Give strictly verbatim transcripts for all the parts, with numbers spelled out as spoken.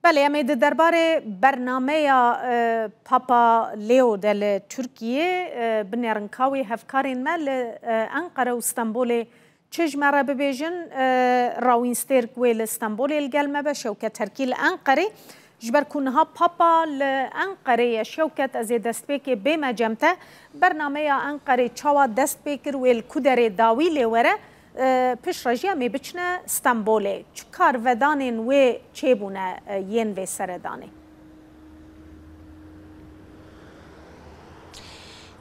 Belê, em ê di derbarê bernameya, e, Papa Leo de li Tirkiyê, e, binêrin ka wê hevkarên me li, e, Enqere û Stenbolê çi ji me re bibêjin. E, Rawîn Stêrk wê li Stenbolê li gel me be, Şewket Terkî li Enqerê. Ji ber ku niha Papa li Enqerê ye, Şewket, ez ê destpêkê bême cem te. Bernameya Enqerê çawa dest pê kir, wê li ku derê dawî lê were? E, piştre jî em ê biçine Stenbolê. Çi karvedanên wê çêbûne, e, yên vê seredanê?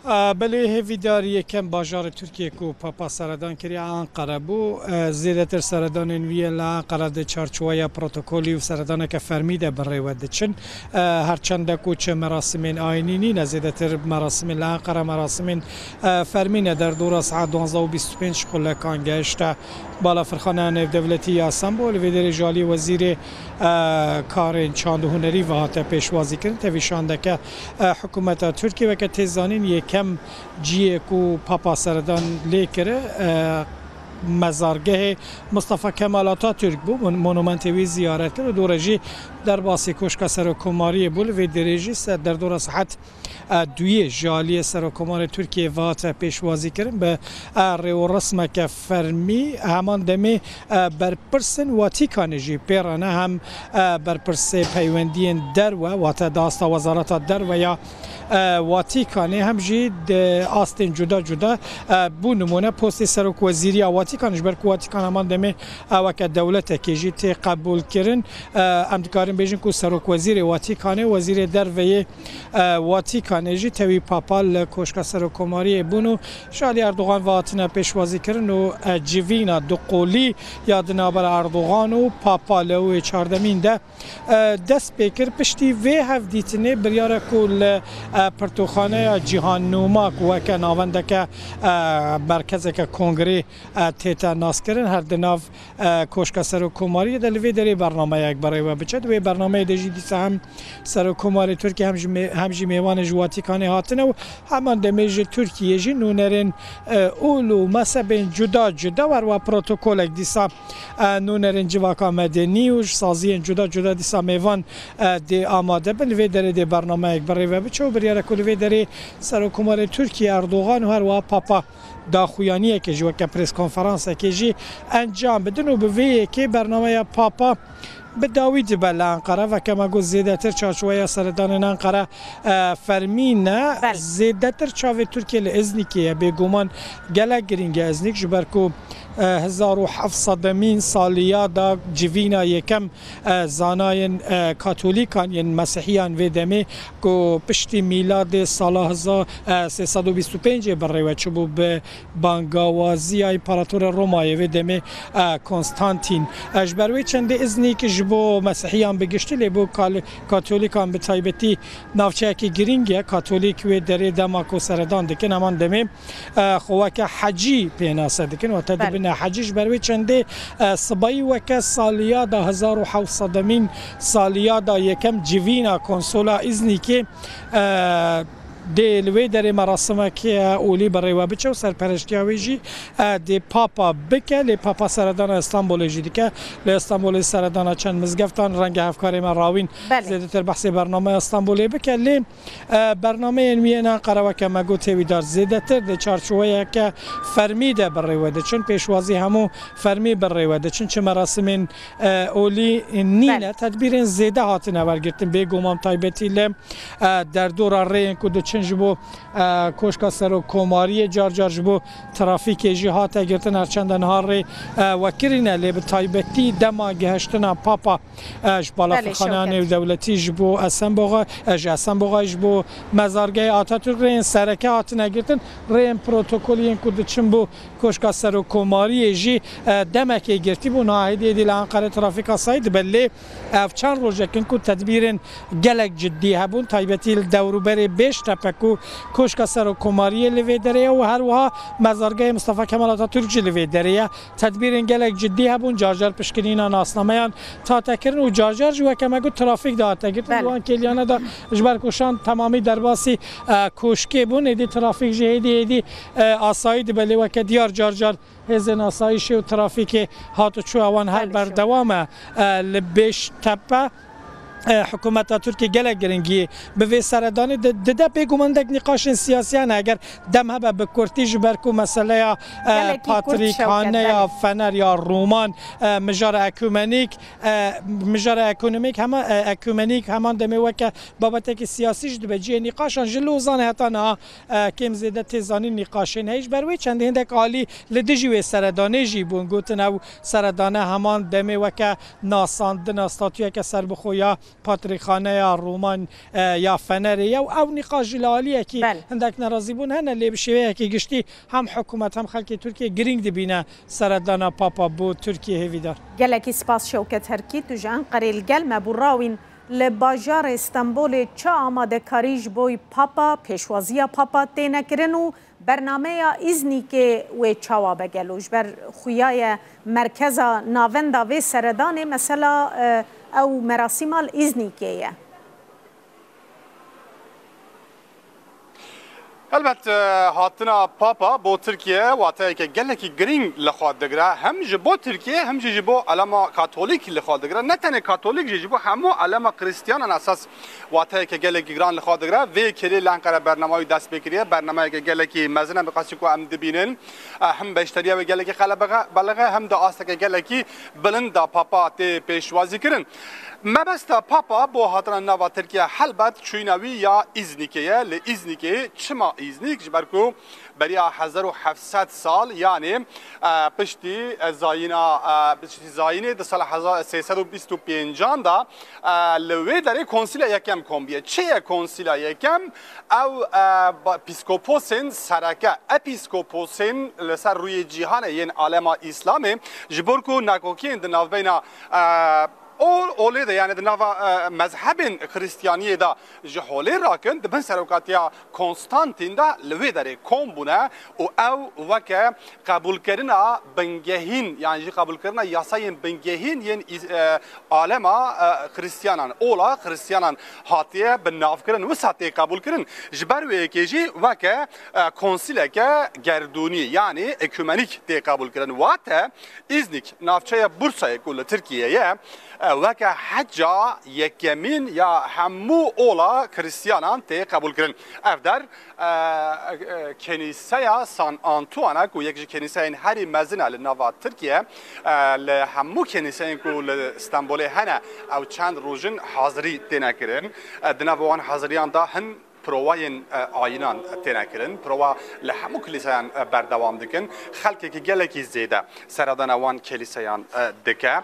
A, belê, hêvîdar yekem bajarê Tirkiyê ku Papa seredan kiriye Enqere bû. E, zêdetir seredanên wî yên li Enqere di çarçoweya protokolî û seredaneke fermî de bi rê we diçin. E, her çende ku çi merasimên ayînî nîne, zêdetir merasimên li Enqere merasimên, e, fermî ne. Derdora saet duwazdeh û bîst û pênc xulekan gehişte Balafirxaneya Nêvdewletî ya Stenbol. Li vê derê ji aliyê Wezîrê, e, Karên Çand û Hunerî ve hate pêşwazîkirin. Tevî şandeke, e, hikûmeta Tirkiyê, weke tê zanîn, yekem cihê ku Papa seredan lê kire, e, mezargehê Mustafa Kemal Atatürk bû. Mon-, monumentê wî ziyaret kir û dû re jî derbasî Koşka Serokkomariyê bû. Li vê derê jî ser derdora saet, e, duyê ji aliyê Serokkomarê Tirkiyê ve hate pêşwazîkirin. Bi, e, rêwresmeke fermî, heman demê, e, berpirsên Watîkanê jî pê re ne, hem, e, berpirsê peywendiyên derve, wate di asta Wezareta Derve ya, e, Watîkanê, hem jî di astên cuda cuda, e, bû nimûne postê Serokwezîriya Watîkanê, ji ber ku Watîkan heman demê, e, weke dewletekê jî tê qebûlkirin. E, em dikarin bêjin ku Serokwezîrê Watîkanê, Wezîrê Derve yê, e, Watîkanê jî tevî Papa li Koşka Serokkomariyê bûn û ji alî Erdogan ve hatine pêşwazîkirin û, e, civîna duqolî ya di navbera Erdogan û Papa Leoyê çardemîn de, e, dest pê kir. Piştî vê hevdîtinê biryare ku li, e, pirtûkxaneya Cîhan Nûma, ku weke navendeke, e, merkezeke kongrê, e, tête naskirin, her di nav, e, Koşka Serokkomariyê de li vê derê bernameyek bi rê we biçe. Di wê bernameyê de jî dîsa hem Serokkomarê Tirkiyê hem jî mê-, hem jî mêvanê ji Watîkanê hatine û heman demê ji Tirkiyê jî nûnerên, e, ol û mezhebên cuda cuda wer wa protokolek dîsa, e, nûnerên civaka medenî û ji saziyên cuda cuda dîsa mêvan, e, dê amade bin. Li vê derê dê bernameyek bi rê ve biçe û biryare ku li vê derê Serokkomarê Tirkiyê Erdogan û her wiha Papa daxuyaniyekê jî weke preskonferansekê jî encam bidin û bi vê yekê bernameya Papa bi dawî dibe li Enqere. Weke me got, zêdetir çarçoweya seredanên Enqere, e, fermî ne. Belê. Zêdetir çavê Tirkiyê li Îznîkê ye. Bêguman gelek girîng e Îznîk, ji ber ku, e, hezar û heft sedemîn saliyada civîna yekem, e, zanayên, e, Katolîkan yên Mesîhiyan vê demê ku piştî mîladê sala hezar, e, sê sed û bîst û pêncê bi rê we çûbû bi bangawaziya împaratorê Romayê vê demê, e, Konstantîn. E, ji ber wê çendê Îznîk ji bo Mesîhiyan bi giştî, lê bo Kal-, Katolîkan bi taybetî navçeyekî girîng e. Katolîk wê derê dema ku seredan dikin, heman demê, e, xwe weke hecî pênase dikin. Wate Belê. dibine hecî. Ji ber wê çendê, e, sibayî weke saliyada hezar û heft sedemîn saliyada yekem civîna konsola Îznîkê, e, dê li wê derê merasimeke olî bi rê we biçe û serpereştiya wê jî, e, dê Papa bike, lê Papa seredana Stenbolê jî dike. Li Stenbolê seredana çend mizgeftan, renge hevkarê me Rawîn Belê. zêdetir behsê bernameya Stenbolê bike. Lê, e, bernameyên wî yên Enqere, weke me got, hêvîdar zêdetir di çarçoweyeke fermî de bi rê we diçin. Pêşwazî hemû fermî bi rê we diçin. Çi merasimên, e, olî nîne, Belê. tedbîrên zêde hatine wergirtin. Bêguman taybetî li, e, derdora rêyên ku diçin ji bo, e, Koşka Serokkomariyê, car car ji bo trafîkê jî hate girtin. Her çende niha rê, e, wekirî ne, lê bi taybetî dema gihiştina Papa, e, ji Belê, balafirxaneya Şewket. nêvdewletî ji bo Esenboga, e, ji Esenboga ji bo mezargehê Atatürk, rêyên sereke hatine girtin. Rêyên protokolî yên ku diçin bo Koşka Serokkomariyê jî, e, demekê girtî bû. Niha êdî êdî li Enqerê trafîk asayî dibe, lê ev çend rojek in ku tedbîrên gelek ciddî hebûn, taybetî li dewrûberê Bêştepe ku Koşka Serokkomariyê li vê derê ye û her wiha mezargehê Mustafa Kemal Atatürk jî li vê derê ye. Tedbîrên gelek ciddî hebûn, car car pişkinîna nasnameyan hate kirin û car car jî, weke me got, trafîk dihate girtin. Belê. Di wan kêliyane de, ji ber ku şan temamî derbasî, e, koşkê bûn, êdî trafîk jî hêdî hêdî, e, asayî dibe, lê weke diyar car car hêzên asayîşê û trafîkê hat û çûya wan her Belê, berdewam e, e, li Bêştepe. e, hikûmeta Tirkiyê gelek giringî bi vê seredanê di-, dide. Bêguman hindek nîqaşên siyasî hene, eger dem hebe bi kurtî, ji ber ku meseleya, e, Gelekî kurt, patrîxaneya Şewket Fener ya Roman, e, mijara ekumenîk, e, mijara ekonomîk hema, e, ekumenîk heman demê weke babetekî siyasî jî dibe cihê nîqaşan. Ji Lozanê heta niha, e, kêm zêde tê zanîn nîqaşên heye. Ji ber wê çendê hindek alî li dijî wê seredanê jî bûn, gotin ew seredane heman demê weke nasandina statuyeke serbixwe ya patrîxaneya Roman, e, ya Fenerê ye û ew nîqaş jî li aliyekî Belê. hindek nerazîbûn hene, lê bi şêweyekî giştî hem hikûmet hem xelkê Tirkiyê girîng dibîne seredana Papa bo Tirkiyê hêvîdar. Gelekî spas Şewket Herkî, tu ji Enqerê li gel me bû. Rawîn, li bajarê Stenbolê çi amadekarî ji bo Papa, pêşwaziya Papa têne kirin û bernameya Îznîkê wê çawa be gelo? Ji ber xuya ye merkeza navenda vê seredanê mesela, e, ew merasîma li Îznîkê ye. Elbet, e, hatina Papa bo Tirkiye wateyeke gelekî girîng li xwe digire. Hem ji bo Tirkiye hem jî ji bo alema Katolîk li xwe digire. Ne tenê Katolîk jî, ji bo hemû alema Krîstiyanan esas wateyeke gelekî giran li xwe digire. Vê yekê li Enqere bernama wî dest pê kiriye. Bernamayeke gelekî mezin e, bi qasî ku em dibînin. E, hem beşdariya wê gelekî qelebexe-, belexe, hem de asteke gelekî bilind da Papa tê pêşwazî kirin. Mebesta Papa bo hatina nava Tirkiye helbet çûyîna wî ya Îznîkê ye. Li Îznîkê, çima Îznîk? Ji ber ku beriya hezar û heft sed sal, yanî, e, piştî, e, zayîna, e, piştî zayînê di sala hezar sê sed û bîst û pêncan de, e, li wê derê konsîla yekem kom bûye. Çi ye konsîla yekem? Ew, e, ba-, pîskoposên sereke, epîskoposên li ser rûyê cîhanê yên alema Îslamê, ji bo ku nakokiyên di navbeyna, e, ol-, olê de, yani di nava, e, mezhebên Xristiyaniyê de ji holê rakin, di bin serokatiya Konstantîn de li wê derê kom bûne û ew weke qebûlkirina bingehîn, yan jî qebûlkirina yasayên bingehîn yên îz-, e, alema, e, Xristiyanan, ola Xristiyanan hatiye binavkirin, wisa tê qebûlkirin. Ji ber wê yekê jî weke, e, konsîleke gerdûnî, yanî ekumenîk tê qebûlkirin. Wate Îznîk, navçeya Bursayê ku li Tirkiye ye, e, weke heca yekemîn ya hemû ola Xristiyanan tê qebûlkirin. Ev der, e, e, Kenîseya San Antoine, ku yek ji kenîseyên herî mezin e li nava Tirkiye, e, li hemû kenîseyên ku li Stenbolê hene, ew çend roj in hazirî têne kirin. E, di nav wan haziriyan de hin provayên, e, ayînan têne kirin. Prova li hemû kilîseyan, e, berdewam dikin. Xelkekî gelekî zêde seredana wan kelîseyan, e, dike. E,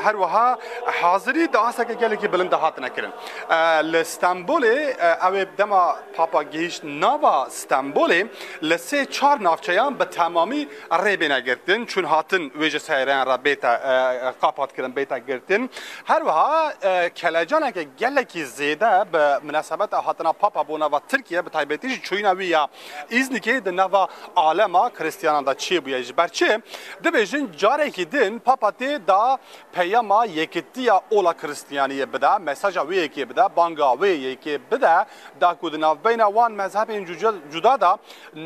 her wiha hazirî di asteke gelekî bilind de hatine kirin. E, li Stenbolê, e, ew ê dema Papa gihîşt nava Stenbolê, li sê çar navçeyan bi temamî rê bêne girtin. Çûn hatin wê ji seyreyan re bête, e, qapat kirin, bête girtin. Her wiha, e, kelecaneke gelekî zêde bi minasebeta hatina Papa bo nava Tirkiye, bi taybetî jî çûyîna wî ya Îznikê di nava alema Kristiyanan de çêbûye. Ji ber çi? Dibêjin carekî din Papa tê da peyama yekitiya ola Kristiyaniyê bide, mesaja wê yekê bide, banga wê yekê bide, da ku di navbeyna wan mezhebên cuca-, cuda de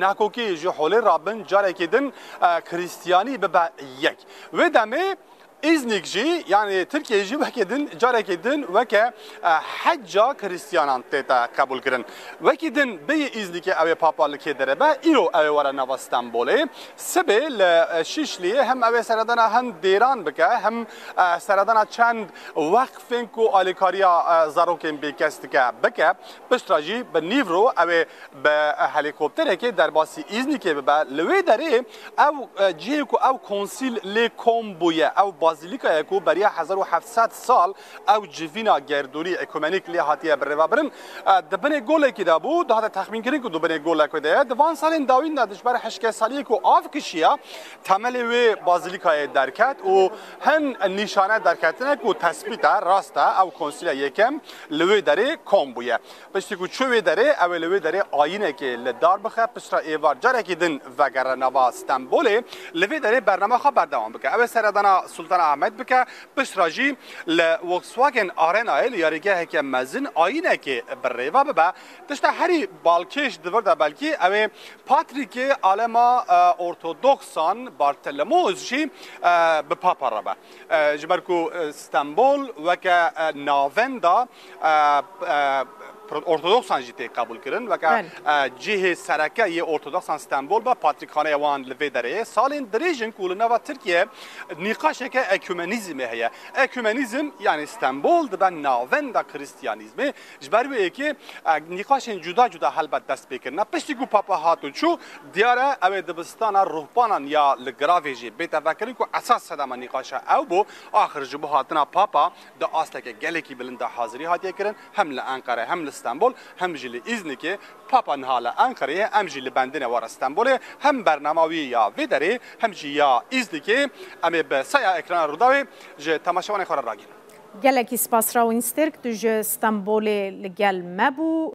nakokî ji holê rabin, carekî din, e, Kristiyanî bibe yek. Wê demê Îznik jî, yanî Tirkiye jî weke din, carekê din weke, e, hecca Kristiyanan tête qebûlkirin. Wekî din bêyî Îznikê ew ê Papa li kê derê be, îro ew ê were nava Stenbolê. Sibê li, e, Şişliyê hem ew ê seredana hin dêran bike, hem, e, seredana çend weqfên ku alîkariya, e, zarokên bêkes dike, bike. Piştre jî bi nîvro ew ê bi helîkopterekê derbasî Îznikê bibe. Li wê derê ew, e, cihê ku ew konsîl lê kom bûye, ew bazîlîka ye ku beriya hezar û heft sed sal ew civîna gerdûnî ekumenîk lê hatiye birêvebirin, e, di binê golekî de bû, dihate texmînkirin ku di binê golekê de ye. Di van salên dawîn de ji ber hişkesaliyê ku av kişiya, temelê wê bazîlîkayê derket û hin nîşane derketine ku tespît e, rast e, ew konsîla yekem li wê derê kom bûye. Piştî ku çû wê derê, ew ê li wê derê ayînekê li dar bixe, piştre êvar carekî din vegere nava Stenbolê, li vê derê bernama xwe berdewam bike. Ew ê seredana Sultan Amed bike, piştre jî li Volkswagen Arenayê li yarîgeheke mezin ayînekê bi rêve bibe. Tişta herî balkêş di vir de belkî ew ê Patrîkê alema e, Ortodoksan Bartolomeos jî e, bi Papa re be. E, ji ber ku e, Stenbol weke e, navenda e, e, Ortodoksan jî tê qebûl kirin. Weke Belê. e, cihê sereke yê Ortodoksan Stenbol be, patrîkxaneya wan li vê derê ye. Salên dirêj in ku li nava Tirkiye nîqaşeke ekumenîzmê heye. Ekumenîzm, yanî Stenbol dibe navenda Kristiyanîzmê. Ji ber wê yekê e, nîqaşên cuda cuda helbet dest pê kirine. Piştî ku Papa hat û çû, diyar e, ew ê dibistana ruhbanan ya li Giravê jî bête vekirin ku esas sedema nîqaşa ew bû. Axir ji bo hatina Papa di asteke gelekî bilind de hazirî hatiye kirin. Hem li Enqere, hem li Stenbol, hem jî li Îznikê. Papa niha li Enqereyê, em jî li bendine were Stenbolê. Hem bernama wî ya vê derê, hem jî ya Îznikê. Em ê bi saya ekrana Rûdawê ji temaşevanê xwe re ragihînin. Gelekî spas Rawîn Stêrk, tu ji Stenbolê li gel me bû.